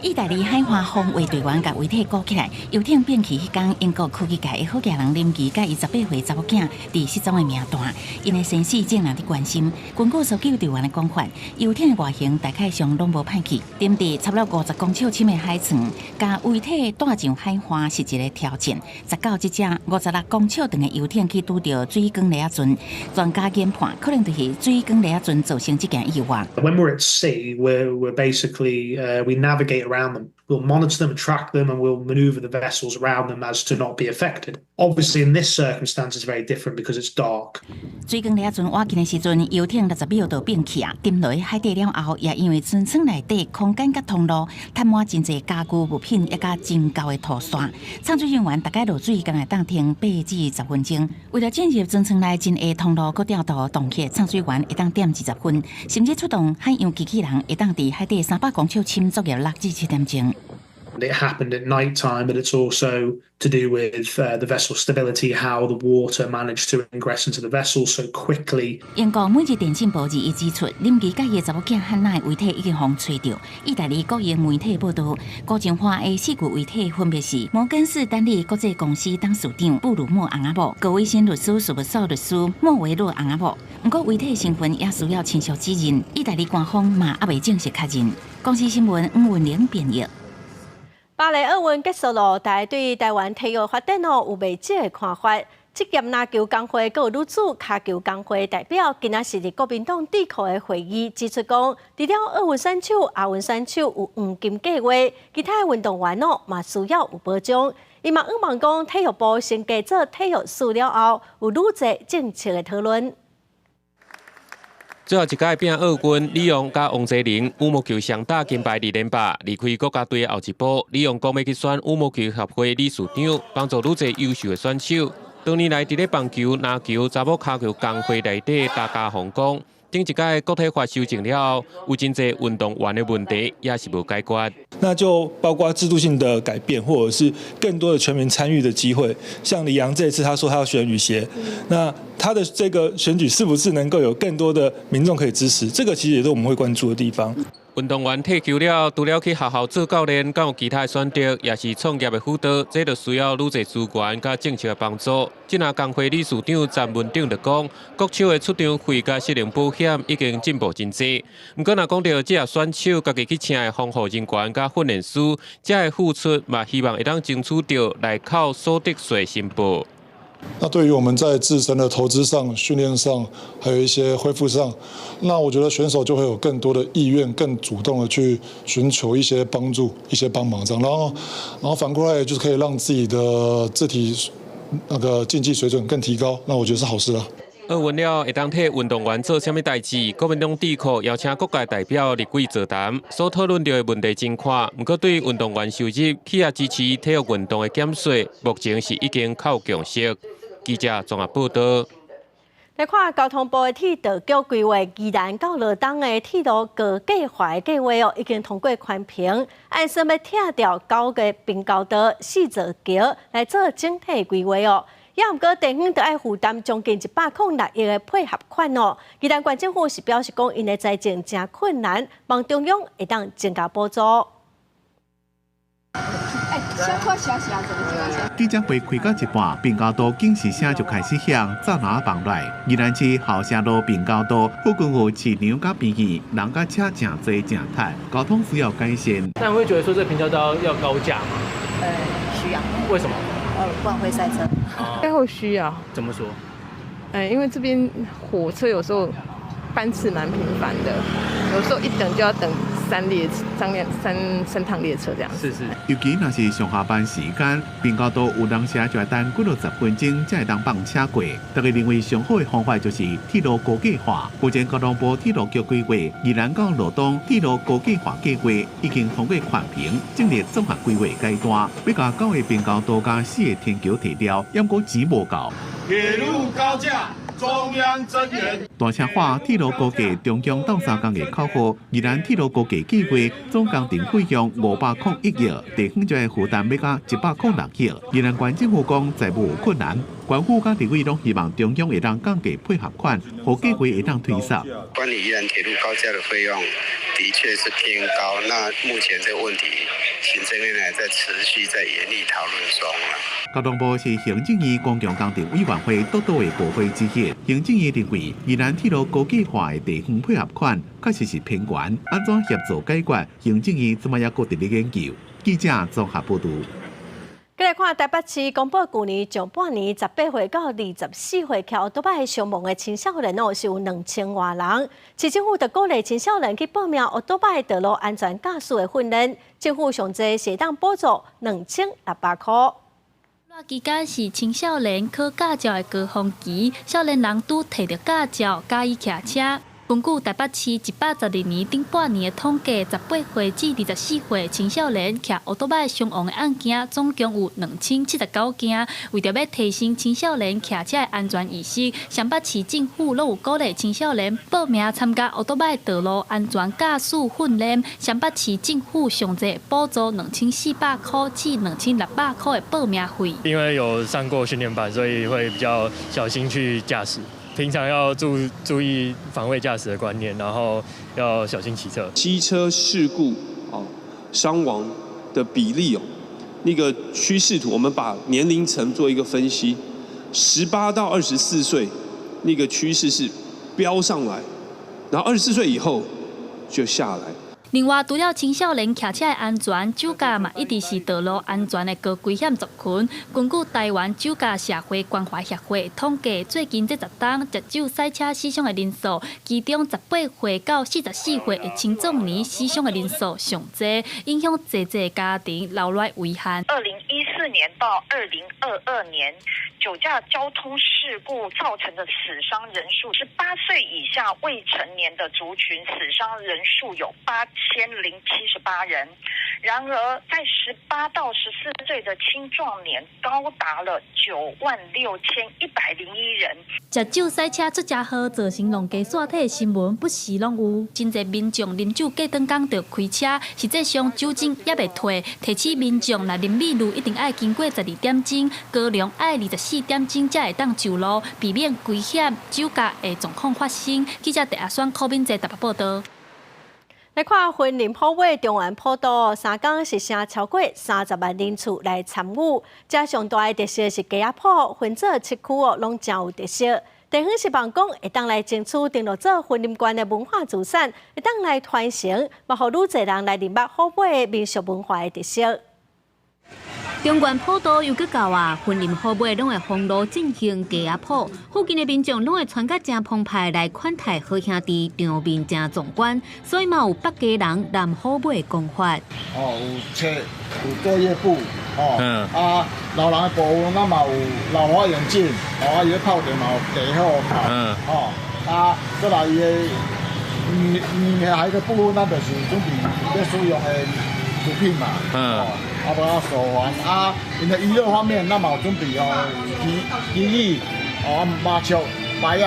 義大利海岸防衛隊員共遺體裹起來，遊艇變去彼工，英國科技界的好額人林奇佮伊18歲查某囝佇失蹤的名單，𪜶的生死眾人佇關心。根據搜救隊員的講法，遊艇的外形大概上攏無歹去，沉佇差不多50公尺深的海床，共遺體帶上海岸是一個挑戰。19這隻56公尺長的遊艇去拄著水管螺仔船，專家研判可能就是水管螺仔船造成這件意外。 When we're at sea, we're basically we navigate around them. We'll monitor them, track them, and we'll maneuver the vessels around them as to not be affected. Obviously, in this circumstance, it's very different because it's dark. 水管螺仔船倚近的時陣，遊艇60秒就變去啊，沉落去海底了後，也因為船艙內底空間佮通路，攤滿真濟家具物品，也佮真厚的塗沙。潛水人員逐擺落水，敢會當停8至10分鐘。為著進入船艙內真下通路，閣調度洞穴潛水員會當踮20分，甚至出動海洋機器人會當佇海底300公尺深作業6至7點鐘。It happened at night time, but it's also to do with the vessel stability, how the water managed to ingress into the vessel so quickly. 英國每日電訊報21指出，林怡佮伊的查某囝漢娜的遺體已經予揣著。意大利國營媒體報道，高精華的四具遺體分別是摩根士丹利國際公司董事長布魯莫翁仔某、高偉新律師事務所律師莫維魯翁仔某。毋過遺體身份也需要親屬指認，意大利官方嘛猶未正式確認。公視新聞吳文玲編譯。巴黎奧運結束囉，大家對台灣體育發展哦有袂少的看法。職業籃球工會閣有女子跤球工會代表，今仔是佇國民黨智庫的會議指出講，除了奧運選手、亞運選手有黃金計畫，其他的運動員哦嘛需要有保障。伊嘛向望講，體育部升格做體育司了後，有愈濟政策的討論。最後一屆拼奧運，李洋佮王齊麟羽毛球雙打金牌二連霸，離開國家隊後一步，李洋講欲去選羽毛球協會理事長，幫助愈濟優秀的選手。多年來，佇咧棒球、籃球、查某跤球工會內底，大家風講，頂一屆國體法修正了後，有真濟運動員的問題也是無解決。那就包括制度性的改變，或者是更多的全民參與的機會。像李洋這次他說他要選羽協，那他的這個選舉是不是能夠有更多的民眾可以支持？這個其實也是我們會關注的地方。運動員退休了，除了去學校做教練，敢有其他的選擇，也是創業的輔導，這就需要愈濟資源佮政策的幫助。這若工會理事長詹文鼎就講，國手的出場費佮失能保險已經進步真濟。毋過若講著這選手家己去請的防護人員佮訓練師，這个付出嘛，希望會當爭取著來扣所得稅申報。那對於我們在自身的投資上、訓練上，還有一些恢復上，那我覺得選手就會有更多的意願，更主動的去尋求一些幫助、一些幫忙，這樣，然後反過來就是可以讓自己的自體那個競技水準更提高，那我覺得是好事啊。奧運了會當替運動員做啥物代誌？國民黨智庫邀請各界代表入會座談，所討論著的問題真寬。毋過對運動員收入，起也支持體育運動的減稅，目前是已經較有共識。記者綜合報道。來看交通部的鐵道局規劃，宜蘭到羅東的鐵路高架化的計劃哦，已經通過環評，按算欲拆掉九個平交道、四座橋來做整體規劃哦。也毋過地方著愛負擔將近106億的配合款哦。宜蘭縣政府是表示講，𪜶的財政誠困難，望中央會當增加補助。記者會開到一半，平交道警示聲就開始響，閘欄放來。宜蘭市後城路平交道附近有市場佮醫院，人佮車誠濟誠塞，交通需要改善。那你會覺得說這平交道要高架嗎？需要。為什麼？不然會塞車。會需要。怎麼說？因為這邊火車有時候班次蠻頻繁的，有時候一等就要等三列、三列、三三趟列車這樣。是是。尤其若是上下班時間，平交道有當時就愛等幾落十分鐘才會當放車過。大家認為上好的方法就是鐵路高架化。目前交通部鐵路局規劃，宜蘭到羅東鐵路高架化計劃已經通過環評，進入綜合規劃階段。欲共九个平交道佮四個天橋提掉，猶閣錢無夠。鐵路高架。中央增援。大車化鐵路高架中央鬥相共的口號，宜蘭鐵路高架計劃總工程費用501億，地方就愛負擔欲到106億。宜蘭縣政府講財務有困難，縣府佮立委攏希望中央會當降低配合款，予計劃會當推速。關於宜蘭鐵路高架的費用，的確是偏高。那目前這個問題，行政院還在持續在研議討論中啦。交通部是行政院公共工程委員會督導的部會之一。行政院認為，宜蘭鐵路高架化的地方配合款確實是偏懸，按怎協助解決？行政院這擺猶閣佇咧研究。記者綜合報導。繼來看台北市公布，舊年上半年18歲到24歲騎歐多擺傷亡的青少年哦，是有2000外人。市政府就鼓勵青少年去報名歐多擺道路安全駕駛的訓練，政府上濟是會當補助2600箍。熱期間是青少年考駕照的高峰期，少年人拄提著駕照，佮意騎車。根據台北市112年頂半年的統計，18歲至24歲青少年騎歐多擺傷亡的案件，總共有2079件。為著欲提升青少年騎車的安全意識，雙北市政府攏有鼓勵青少年報名參加歐多擺道路安全駕駛訓練。雙北市政府上濟補助2400箍至2600箍的報名費。因為有上過訓練班，所以會比較小心去駕駛。平常要注意防衛駕駛的觀念，然後要小心騎車。機車事故哦傷亡的比例哦，那個趨勢圖，我們把年齡層做一個分析，18到24歲那個趨勢是飆上來，然後24歲以後就下來。另外，除了青少年騎車的安全，酒駕嘛一直是道路安全的高危險族群。根據台灣酒駕社會關懷協會統計，最近這10冬食酒駛車死傷的人數，其中18歲到44歲的青壯年死傷的人數上濟，影響濟濟家庭留落遺憾。2014年到2022年，酒駕交通事故造成的死傷人數，18歲以下未成年的族群死傷人數有8078人，然而在18到14歲的青壯年高達了96101人。食酒駛車出車禍造成弄家煞體的新聞不時攏有，真濟民眾啉酒過轉工就開車，實際上酒精猶未退。提醒民眾若啉美祿一定愛經過12點鐘，高粱愛24點鐘才會當上路，避免危險酒駕的狀況發生。記者鄭阿雙、柯敏哲台北報導。來看雲林虎尾中元普渡，3工實成超過30萬人次來參與。遮上大的特色是雞仔鋪，分做七區哦，攏誠有特色。地方希望講會當來爭取登錄做雲林縣的文化資產，會當來傳承，嘛予愈濟人來認捌虎尾民俗文化的特色。中元普渡又閣到啊，雲林虎尾攏會封路進行雞仔鋪，附近的民眾攏會穿甲誠澎湃來款待好兄弟，場面誠壯觀，所以嘛有北基隆南虎尾的講法。哦，有冊有作業簿，哦，啊，老人的部分，咱嘛有老花眼鏡，哦，啊，伊咧泡茶嘛有茶好，哦，啊，閣來伊的女女孩的部分，咱就是準備咧使用的食品嘛，哦。啊，包括手環啊，𪜶的娛樂方面，咱嘛有準備哦，棋棋椅，哦，麻將、牌仔，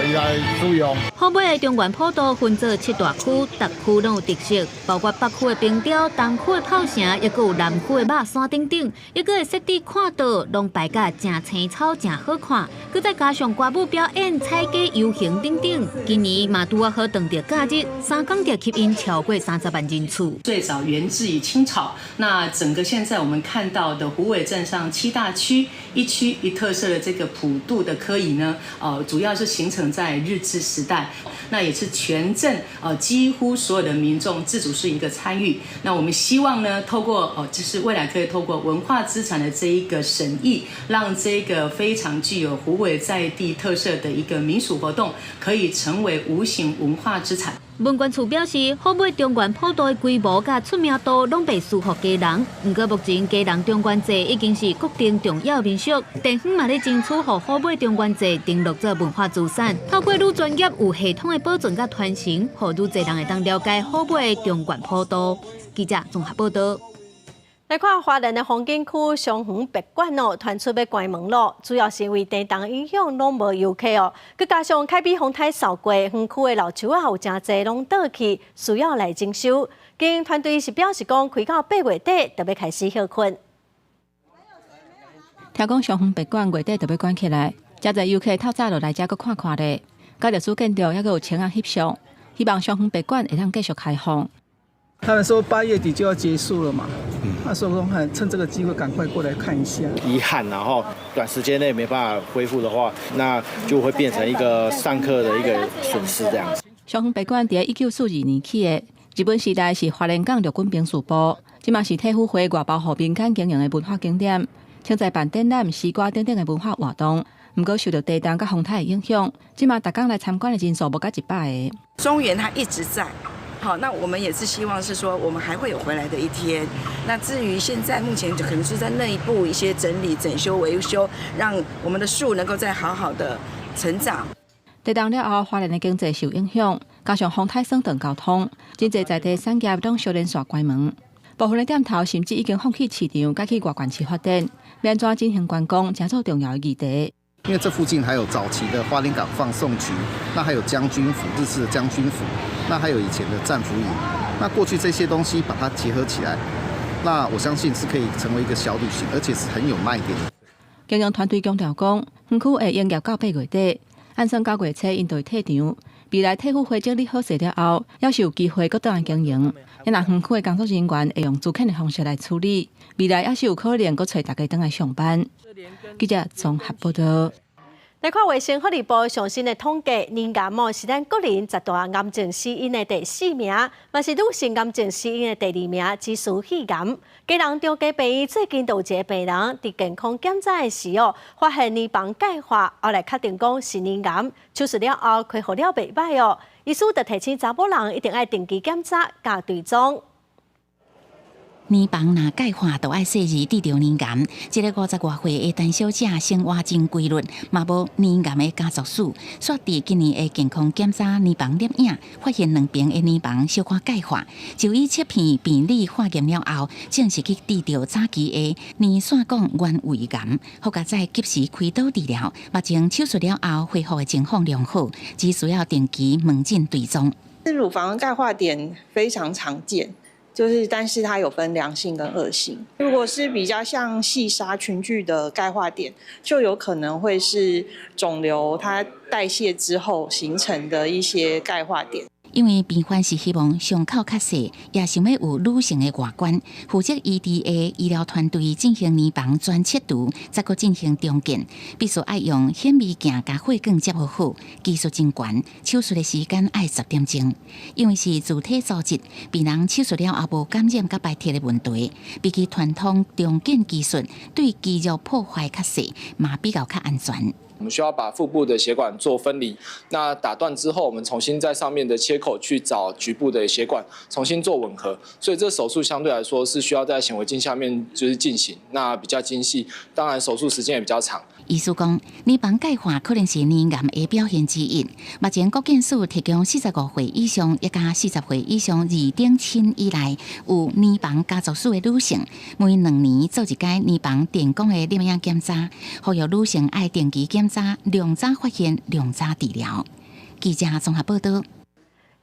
予伊來使用。虎尾的中元普渡分做七大區，逐區攏有特色，包括北區的冰雕、東區的炮城，抑閣有南區的肉山等等，抑閣會設置看道，攏擺甲誠青草，誠好看。閣再加上歌舞表演、踩街遊行等等，今年嘛拄仔好撞著假日，3工就吸引超過30萬人次。最早源自於清朝，那整個現在我們看到的虎尾鎮上七大區一區一特色的這個普渡的科儀呢，主要是形成在日治時代，那也是全鎮幾乎所有的民眾自主式一個參與。那我們希望呢，透過就是未來可以透過文化資產的這一個審議，讓這個非常具有虎尾在地特色的一個民俗活動，可以成為無形文化資產。文管處表示，虎尾中元普渡的規模佮出名度攏袂輸予基隆。毋過目前基隆中元祭已經是國定重要民俗，地方嘛咧爭取予虎尾中元祭登錄做文化資產，透過愈專業有系統的保存佮傳承，予愈濟人會當了解虎尾中元普渡。記者綜合報導。來看花蓮的風景區松園別館哦，傳出欲關門囉，主要是因為地動影響，攏無遊客哦。閣加上海邊風颱掃過，園區的老樹仔有誠濟攏倒去，需要來整修。經營團隊是表示講，開到8月底就欲開始歇睏。聽講松園別館月底就欲關起來，誠濟遊客透早就來遮閣看看咧。佮歷史建築猶閣有穿仔翕相，希望松園別館會當繼續開放。他們說8月底就要結束了嘛，那所以說趁這個機會趕快過來看一下。遺憾，然後短時間內沒辦法恢復的話，那就會變成一個上課的一個損失這樣子。松園別館佇1942年起的，日本時代是花蓮港陸軍兵事部，這馬是體輔會外包予民間經營的文化景點，常在辦展覽、詩歌等等的文化活動。毋過受著地動佮風颱的影響，這馬逐工來參觀的人數無到100個。中元它一直在。好，那我們也是希望是說，我們還會有回來的一天。那至於現在目前就可能是在內部一些整理、整修、維修，讓我們的樹能夠再好好的成長。地動了後，花蓮的經濟受影響，加上風颱損斷交通，真濟在地產業攏相連紲關門。部分的店頭甚至已經放棄市場，改去外縣市發展。欲按怎進行觀光，成做重要的議題。因為這附近還有早期的花蓮港放送局，那還有將軍府，日式的將軍府，那還有以前的戰俘營。那過去這些東西把它結合起來，那我相信是可以成為一個小旅行，而且是很有賣點。經營團隊強調講，園區會營業到8月底，按算9月初𪜶就會退場。未來退伍會整理好勢了後，猶是有機會閣轉來經營。若園區的工作人員會用資遣的方式來處理，未來猶是有可能閣揣大家轉來上班。記者綜合報道。來看衛生福利部上新的統計，乳癌哦是咱國人十大癌症死因的第四名，嘛是女性癌症死因的第二名，只輸肺癌。基隆長庚病院最近就有一个病人佇健康檢查的時候，發現乳房鈣化，後來確定講是乳癌，手術了後恢復了袂䆀哦。醫師就提醒查某人一定愛定期檢查佮追蹤。乳房若鈣化，就愛細膩治療乳癌。這个50外歲的陳小姐生活真規律，嘛無乳癌的家族史。煞佇今年的健康檢查乳房攝影，發現兩邊的乳房小可鈣化，就醫切片病理化驗了後，證實去治療早期的乳腺管原位癌，好佳哉及時開刀治療。目前手術了後恢復的情況良好，只需要定期門診追蹤。乳房鈣化點非常常見。就是，但是它有分良性跟惡性。如果是比較像細沙群聚的鈣化點，就有可能會是腫瘤它代謝之後形成的一些鈣化點。因為病患是希望傷口較細，也想欲有女性的外觀，負責醫治的醫療團隊進行乳房全切除，再閣進行重建，必須愛用顯微鏡共血管接合好，技術真懸，手術的時間愛10點鐘。因為是自體組織，病人手術了後無感染佮排斥的問題，比起傳統重建技術，對肌肉破壞較細，嘛比較較安全。我們需要把腹部的血管做分離，那打斷之後，我們重新在上面的切口去找局部的血管，重新做吻合。所以這手術相對來說是需要在顯微鏡下面就是進行，那比較精細，當然手術時間也比較長。醫師講，乳房鈣化可能是乳癌的表現之一。目前國健署提供45歲以上，抑加40歲以上二等親以內有乳房家族史的女性，每2年做一擺乳房電光的攝影檢查，呼籲女性愛定期檢查，量早發現，量早治療。記者綜合報道。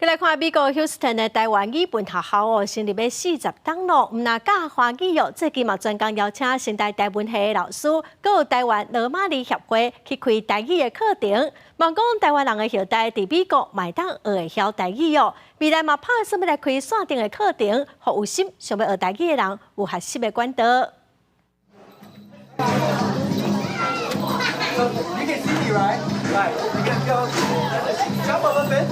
來看美國休斯頓的台灣語文學校哦，成立欲40冬咯，毋但教華語哦，最近嘛專工邀請成大台文系的老師，閣有台灣羅馬字協會去開台語的課程，望講台灣人的後代佇美國嘛會當學會曉台語哦。未來嘛拍算欲來開線頂的課程，予有心想欲學台語的人有學習的管道。 You can see me, right? Right. You can go. Jump a little bit.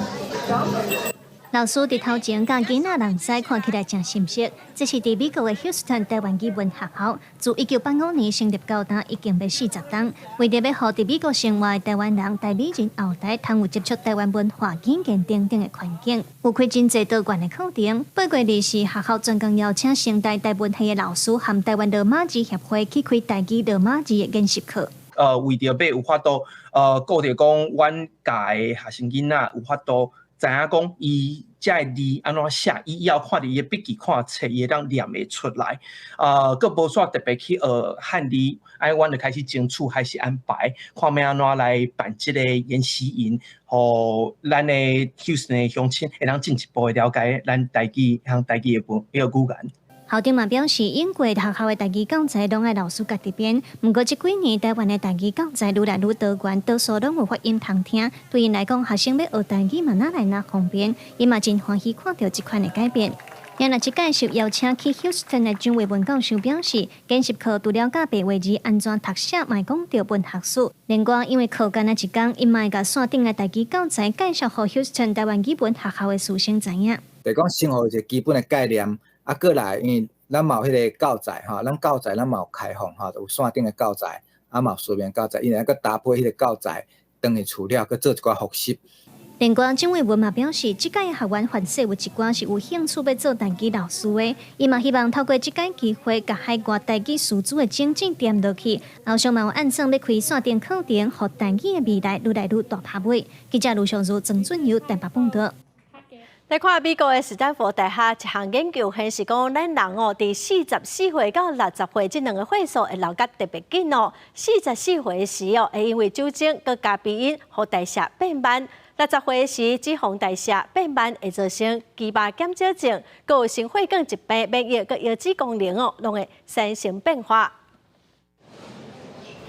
老師佇頭前佮囡仔人師看起來誠心適。這是佇美國的休斯頓台灣語文學校，自1985年成立到今已經欲40冬。為著欲予佇美國生活的台灣人、台美人後代，通有接觸台灣文化、語言等等的環境，有開真濟多元的課程。8月2日學校專工邀請成大台文系的老師和台灣羅馬字協會去開台語羅馬字的研習課。為著欲有法度，顧著講，阮教的學生囡仔有法度知影講，伊這个字按怎寫，伊以後看著伊的筆記看冊，伊會當念會出來。閣無煞特別去學漢字，按呢阮就開始爭取，開始安排，看欲按怎來辦這个研習營，予咱的休斯頓的鄉親會當進一步的了解咱台語和台語的文彼个語言。校長嘛表示，往過學校的台語教材攏愛老師家己編，毋過這幾年台灣的台語教材愈來愈多元，多數攏有發音通聽，對𪜶來講，學生欲學台語嘛，愈來愈方便，伊嘛真歡喜看著這款的改變。若這屆受邀請去休斯頓的張衛文教授表示，研習課除了教白話字按怎讀寫，嘛會講著文學史。另外，因為課干焦一工，𪜶嘛會共線頂的台語教材介紹予休斯頓台灣語文學校的師生知影。就講先予一個基本的概念。啊，過來，因為咱嘛有彼个教材吼，咱教材咱嘛有開放吼，有線頂的教材，啊嘛有書面教材，𪜶會閣搭配彼个教材，轉去厝了，閣做一寡複習。另外，鄭偉文嘛表示，這屆學員凡勢有一寡是有興趣欲做台語老師的，伊嘛希望透過這屆機會，共海外台語師資的種子奠落去，後續嘛有按算欲開線頂課程，予台語的未來愈來愈大拍尾。記者盧尚如、曾俊友台北報導。來看美國的史丹佛大學一項研究顯示，講咱人哦，佇44歲到60歲這兩個歲數會老甲特別緊哦。44歲時哦，會因為酒精佮咖啡因，予代謝變慢；60歲時，脂肪代謝變慢，會造成肌肉減少症，閣有心血管疾病、免疫佮腰子功能哦，攏會產生變化。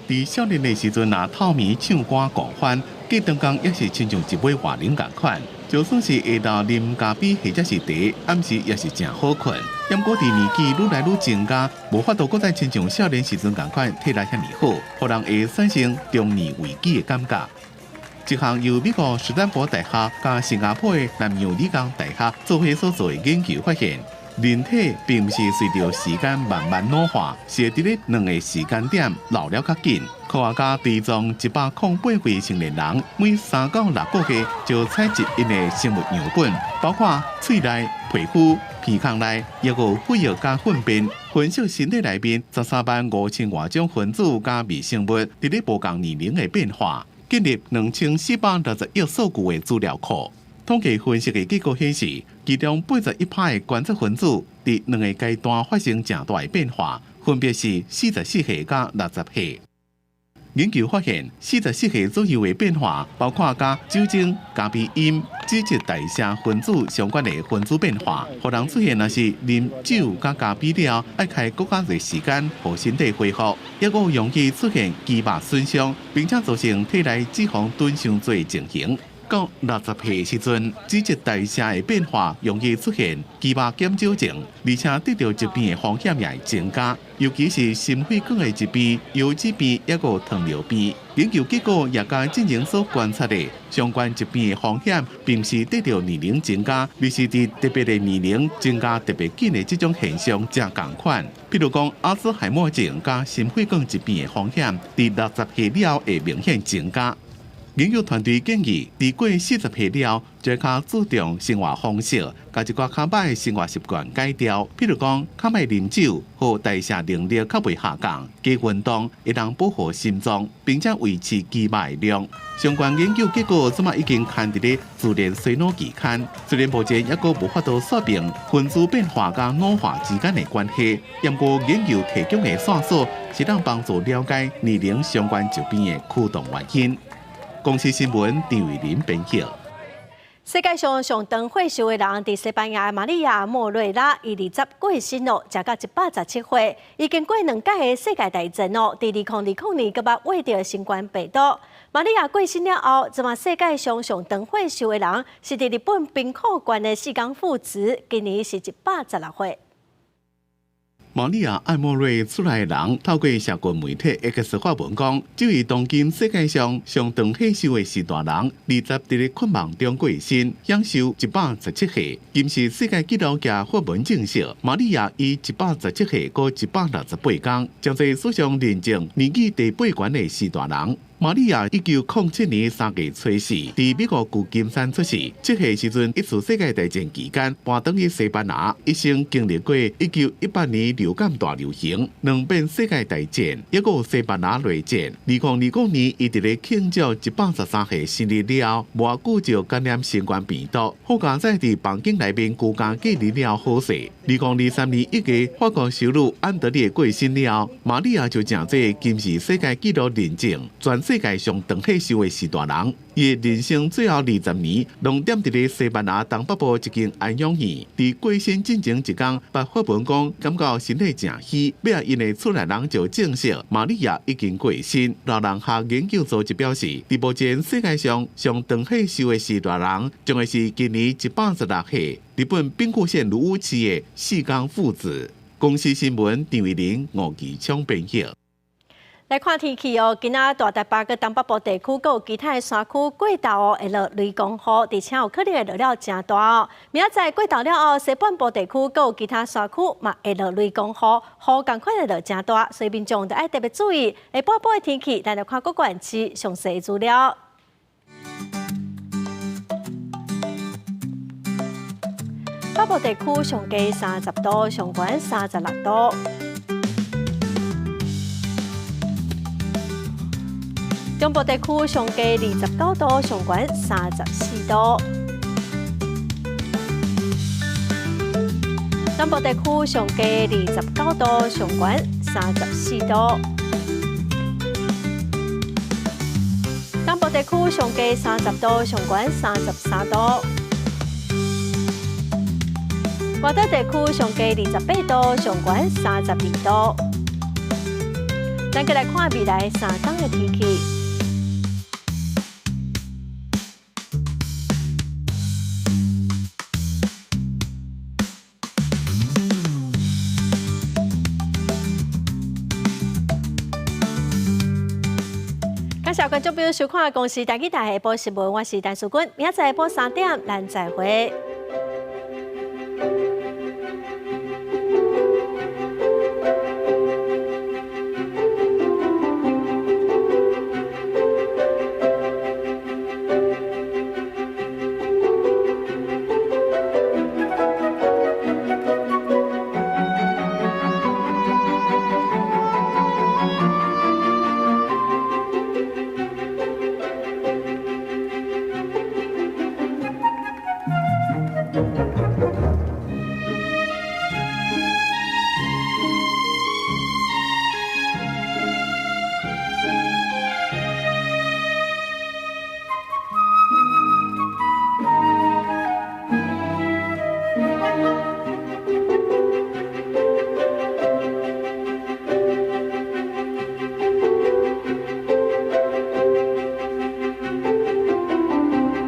佇少年的時陣，若透暝唱歌狂歡，隔當工也是親像一尾活龍仝款。就算是下晝啉咖啡或者是茶，暗時也是誠好睏。毋過佇年紀愈來愈增加，無法度閣再親像少年時陣仝款體力遐爾好，予人會產生中年危機的感覺。這項由美國史丹佛大學佮新加坡的南洋理工大學做伙所做的研究發現，人體並毋是隨著時間慢慢老化，是會佇咧兩个時間點老了較緊。科學家追蹤108位成年人，每3到6個月就採集𪜶的生物樣本，包括喙內、皮膚、鼻孔內，抑閣有血液佮糞便，分析身體內面13萬5千外種分子佮微生物，佇咧無仝年齡的變化，建立2460億數據的資料庫。統計分析的結果顯示，其中81%的觀測分子佇兩个階段發生誠大的變化，分別是44歲佮60歲。研究發現，44歲左右的變化，包括佮酒精、咖啡因、脂質代謝分子相關的分子變化，予人出現若是啉酒佮咖啡了，愛開閣較濟時間，予身體恢復，抑閣容易出現肌肉損傷，並且造成體內脂肪囤傷濟的情形。到60歲時陣，脂質代謝的變化容易出現肌肉減少症，而且得著疾病的風險也會增加，尤其是心血管的疾病、腰子病，抑閣糖尿病。研究結果也佮之前所觀察的相關疾病的風險，並毋是隨著年齡增加，而是佇特別的年齡增加特別緊的這種現象誠仝款。比如講，阿茲海默症佮心血管疾病的風險，佇60歲了後會明顯增加。研究團隊建議，佇過40歲了後，就較注重生活方式，共一寡較歹的生活習慣改掉。比如講，較莫啉酒，予代謝能力較袂下降；加運動，會當保護心臟，並且維持肌肉的量。相關研究結果，這馬已經刊佇咧《自然衰老》期刊。雖然目前猶閣無法度說明分子變化佮老化之間的關係，毋過研究提供的線索是當幫助了解年齡相關疾病的驅動原因。公視新聞張偉林編輯。世界上上長歲壽的人，佇西班牙瑪利亞莫瑞拉，伊二十過身咯，食到117歲，已經過兩擺的世界大戰哦。佇2020年，閣捌患著新冠病毒。瑪利亞過身了後，這馬世界上上長歲壽的人，是佇日本兵庫縣的四岡富子，今年是116歲。瑪利亞艾莫瑞厝內人透過社群媒體 X 發文講，這位當今世界上上長歲壽的序大人，二十佇咧困夢中過身，享壽117歲。金氏世界紀錄也發文證實，瑪利亞以117歲閣168天，成做史上認證年紀第八懸的序大人。瑪利亞1907年3月初四，佇美國舊金山出世。7歲時陣，一次世界大戰期間搬轉去西班牙，一生經歷過1918年流感大流行、兩遍世界大戰，抑閣有西班牙內戰。2020年，伊佇咧慶祝113歲生日了後，無偌久就感染新冠病毒。好佳哉佇房間內面居家隔離了好勢。2023年1月，法國修女安德烈過身了後，瑪利亞就成做金氏世界紀錄認證全世界上長歲壽的序大人。伊的人生最後20年，攏踮佇咧西班牙東北部一間安養院。佇過身進前一工，捌發文講感覺身體誠虛，尾仔𪜶的厝內人就證實瑪利亞已經過身。老人學研究組織表示，佇目前世界上上長歲壽的序大人，將會是今年116歲日本兵庫縣蘆屋市的四岡富子。公視新聞張偉林、吳其昌編譯。來看天氣哦，今仔大台北佮東北部地區，閣有其他的山區過晝哦，會落雷公雨，而且有可能會落了誠大哦。明仔載過晝了後，西半部地區閣有其他山區嘛會落雷公雨，雨仝款會落誠大，所以民眾著愛特別注意。下晡晡的天氣，咱來看各縣市詳細資料。北部地區上低30度，上懸36度。中部地區上低29度，上懸34度。南部地區上低29度，上懸34度。東部地區上低30度，上懸33度。外島地區上低28度，上懸32度。咱閣來看未來3工的天氣。感謝觀眾朋友收看《公視台語台》下晡新聞，我是陳淑君，明仔載下晡3點，咱再會。